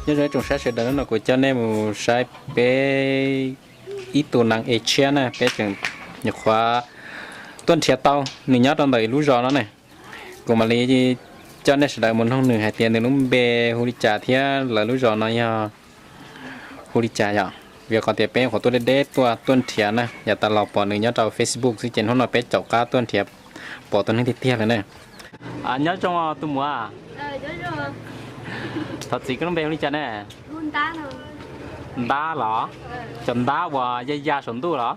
Nyob zoo ib tsoom saib sawv daws, hnub no kuv coj nej mus saib peb ib tug nas ej tshiab na, peb tseem nyuam qhuav tuaj nrhiav tau nws nyob rau ntawm lub zos no ne. Kuv mam li coj nej sawv daws mus noog nws hais tias nws lub npe hu li cas thiab lawv lub zos no yog hu li cas yom. Vim qhov tias peb nyuam qhuav tuaj deb deb tuaj tuaj nrhiav na, yav tas los pom nws nyob rau Facebook xwb ces hnub no peb caum qab tuaj nrhiav pom tus neeg tiag tiag lawm ne. Nyob zoo tus muam. Thov txim, koj lub npe hu li cas ne? Ntab los? Cov ntab uas ya ya saum ntuj los?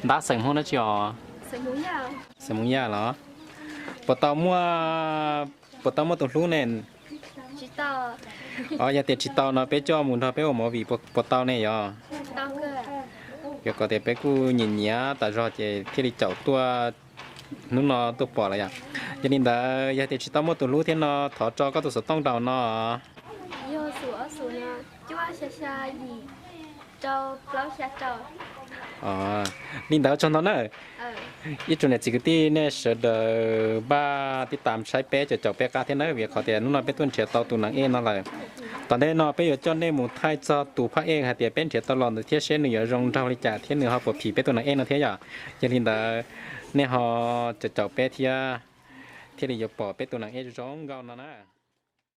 Ntab xeem Hmoob dab tsi os? Xeem Hmoob Yaj los? Puas tau muaj, puas tau muaj tus hlub ne? Yog tias tsis tau no peb coj mus nrog peb ua movie puas tau ne yom? Vim kom tias peb kuj nyiam nyiam tas zog ces thiaj li caum tuaj hnub no tuaj pom lawm yom. Yog li ntawd yog tias tsis tau muaj tus hlub thiab no thov tso koj tus xov tooj rau no. Li ntawd tsaug ntau na. Ib tsoom niam txiv kwv tij nej sawv daws npaj tib tas saib peb caum caum peb qab thiab nawb, vim qhov tias hnub no peb tuaj nrhiav tau tus nas ej no lawm. Tom ntej no peb yuav coj nej mus thaij txog tus phaj ej hais tias peb nrhiav tau los ntawd thiab seb nws yuav zoo nraug li cas thiab nws ho puas phim peb tus nas ej no thiab yom. Yog li ntawd nej ho caum caum peb thiab, thiaj li yuav pom peb tus nas ej zoo nkauj no na.